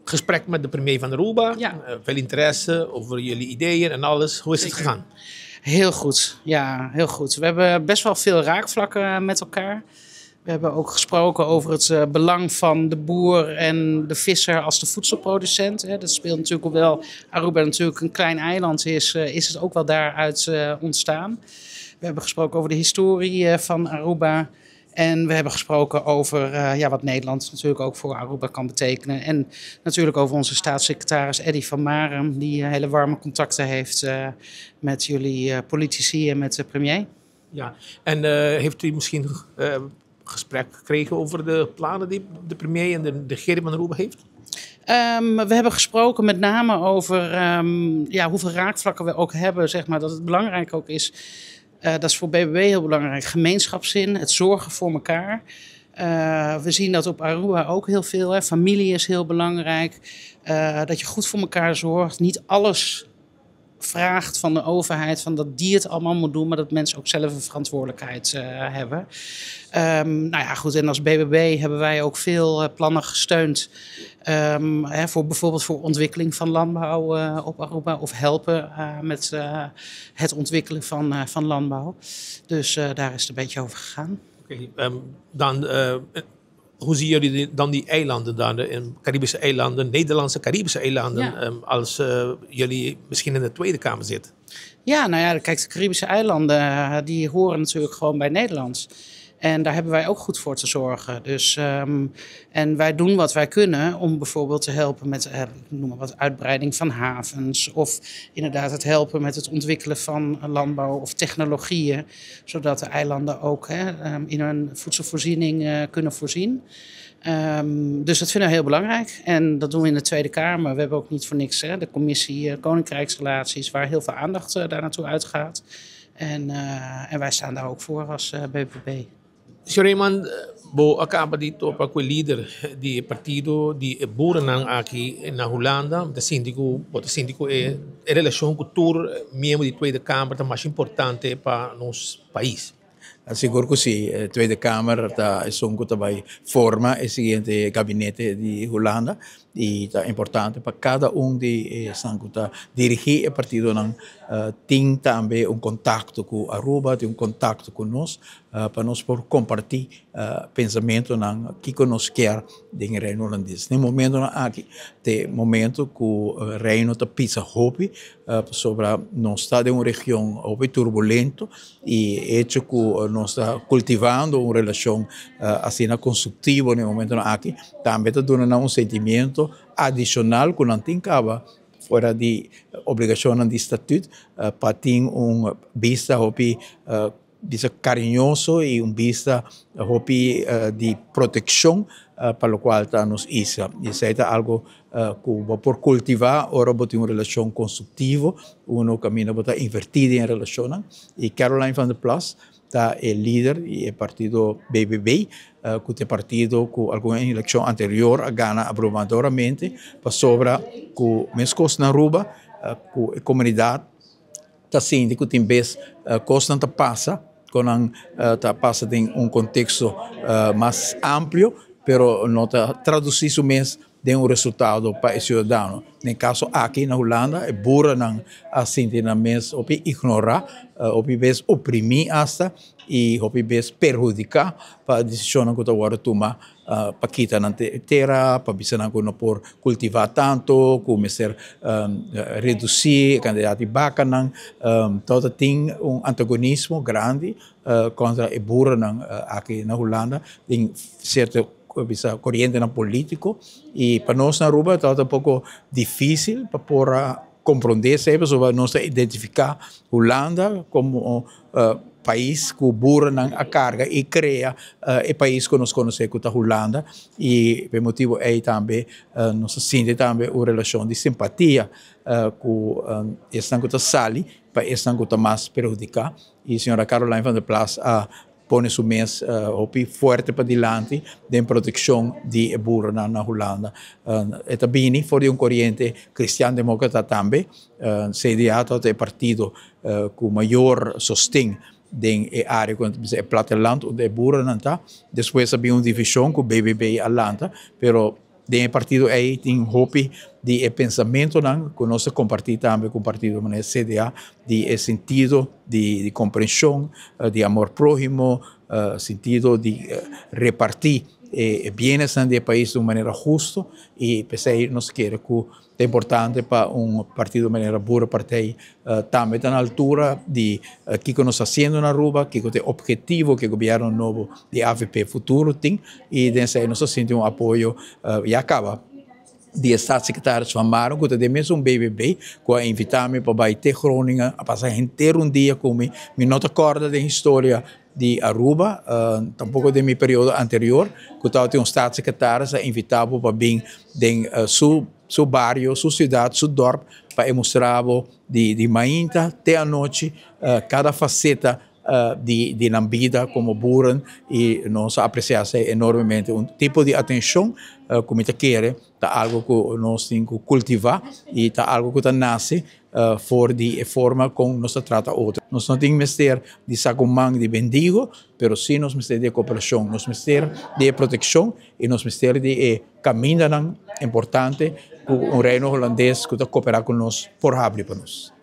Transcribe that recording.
Gesprek met de premier van Aruba. Ja. Veel interesse over jullie ideeën en alles. Hoe is het gegaan? Heel goed, ja, heel goed. We hebben best wel veel raakvlakken met elkaar. We hebben ook gesproken over het belang van de boer en de visser als de voedselproducent. Hè. Dat speelt natuurlijk, hoewel Aruba natuurlijk een klein eiland is, is het ook wel daaruit ontstaan. We hebben gesproken over de historie van Aruba. En we hebben gesproken over ja, wat Nederland natuurlijk ook voor Aruba kan betekenen. En natuurlijk over onze staatssecretaris Eddy van Marum, die hele warme contacten heeft met jullie politici en met de premier. Ja, en heeft u misschien gesprek gekregen over de plannen die de premier en de regering van Aruba heeft? We hebben gesproken met name over ja, hoeveel raakvlakken we ook hebben. Zeg maar, dat het belangrijk ook is. Dat is voor BBB heel belangrijk. Gemeenschapszin, het zorgen voor elkaar. We zien dat op Aruba ook heel veel. Hè. Familie is heel belangrijk. Dat je goed voor elkaar zorgt. Niet alles vraagt van de overheid, van dat die het allemaal moet doen, maar dat mensen ook zelf een verantwoordelijkheid hebben. Nou ja, goed, en als BBB hebben wij ook veel plannen gesteund. Hè, voor bijvoorbeeld voor ontwikkeling van landbouw op Aruba of helpen met het ontwikkelen van landbouw. Dus daar is het een beetje over gegaan. Oké, okay, dan hoe zien jullie dan die eilanden daar, de Caribische eilanden, Nederlandse Caribische eilanden, ja, als jullie misschien in de Tweede Kamer zitten? Ja, nou ja, kijk, de Caribische eilanden, die horen natuurlijk gewoon bij Nederland. En daar hebben wij ook goed voor te zorgen. Dus, en wij doen wat wij kunnen om bijvoorbeeld te helpen met noem maar wat, uitbreiding van havens. Of inderdaad het helpen met het ontwikkelen van landbouw of technologieën. Zodat de eilanden ook, hè, in hun voedselvoorziening kunnen voorzien. Dus dat vinden we heel belangrijk. En dat doen we in de Tweede Kamer. We hebben ook niet voor niks, hè, de commissie Koninkrijksrelaties, waar heel veel aandacht daar naartoe uitgaat. En wij staan daar ook voor als BBB. Señor Eman, bo a caba di topa cu e lider di partido di boerennan aki na Hulanda, ta sinti cu bo ta sinti cu e relacion cu tur miembro di Tweede Kamer ta mas importante pa nos pais. Sigur cu si, Tweede Kamer ta esun cu ta bay forma e siguiente gabinete di Hulanda y ta importante pa cada un di esnan cu ta dirigi e partidonan tin tambe un contacto cu Aruba, tin un contacto cu nos, pa nos por comparti pensamentonan kico nos kier den Reino Hulandes. Den momentonan aki t'e momento cu Reino ta pisa hopi, pasobra nos ta den un region hopi turbulento y hecho cu nos ta cultivando un relacion asina constructivo den momentonan aki tambe ta duna nan un sentimiento adicional cu nan tin caba fuera di obligacionnan di statuut pa tin un bista hopi bisa cariñoso y un bista hopi di proteccion pa locual ta nos isla. Y esey ta algo cu bo por cultiva ora bo tin un relacion constructivo, uno caminda bo ta inverti den relacionnan. Y Caroline van der Plas ta e lider di e partido BBB, cu ta e partido cu algun eleccion anterior a gana abrumadoramente, pasobra cu mescos na Aruba cu e comunidad ta sinti cu tin bes cosnan ta pasa, cu nan ta pasa den un contexto mas amplio, pero no ta traduci su mes den un resultado pa e ciudadano. Den caso aki na Hulanda, e boerennan a sinti nan mes hopi ignora, hopi bes oprimi hasta y hopi bes perhudica pa decisionnan cu ta wordo tuma pa kita nan tera, pa bisa nan cu no por cultiva tanto, cu mester reduci e cantidad di bacanan. Tot tin un antagonismo grandi contra e boerennan aki na Hulanda den cierto bisa corientenan politico, y pa nos na Aruba ta un poco dificil pa por comprende esey, pasobra nos ta identifica Hulanda como pais cu boerennan a carga y crea e pais cu nos conoce cu ta Hulanda, y pa e motibo ey tambe nos ta sinti tambe un relacion di simpatia cu esnan cu ta sali pa esnan cu ta mas perhudica. Y señora Caroline van der Plas a pone su mes hopi fuerte padilanti den proteccion di e boerennan na Hulanda. E ta bini for di un coriente cristian-democrata tambe. CDA ta e partido cu mayor sosten den e area cu e platteland unda e boerennan ta. Despues a bin un division cu BBB a lanta, pero Den e partido ei tin hopi di e pensamentonan ku nos ta kompartí tambe ku partido manera CDA, di e sentido di komprenshon, di amor próhimo, sentido di repartí e bienesnan di e pais di un manera husto i p'esei nos kere ku ta importante pa un partido manera Boerenpartij tambe ta na altura di kiko nos ta hasiendo na Aruba, kiko ta e objetivo ku e gobierno nobo di avp Futuro tin i den esei nos ta sinti un apoyo ya kaba di e staatssecretaris Van Maren ku ta den mesun BBB ku a invita mi pa bai te Groningen a pasa henter un dia ku mi, mi no ta kòrda den historia di Aruba, tampoco den mi periodo anterior, cu tabatin un staatssecretaris a invita bo pa bin den su su bario, su ciudad, su dorp, pa e mustra bo di di mainta te anochi cada faceta di di nan bida como boeren y nos a aprecia esey enormemente. Un tipo di atencion cu mi ta kere ta algo cu nos tin cu cultiva y ta algo cu ta nace For di e forma kon nos ta trata otro. Nos no tin mester di saku man di bendigo, pero sí nos mester di e koperashon, nos mester di e protekshon i nos mester di e kamindanan importante ku un Reino Hulandes ku ta koperá ku nos por habri pa nos.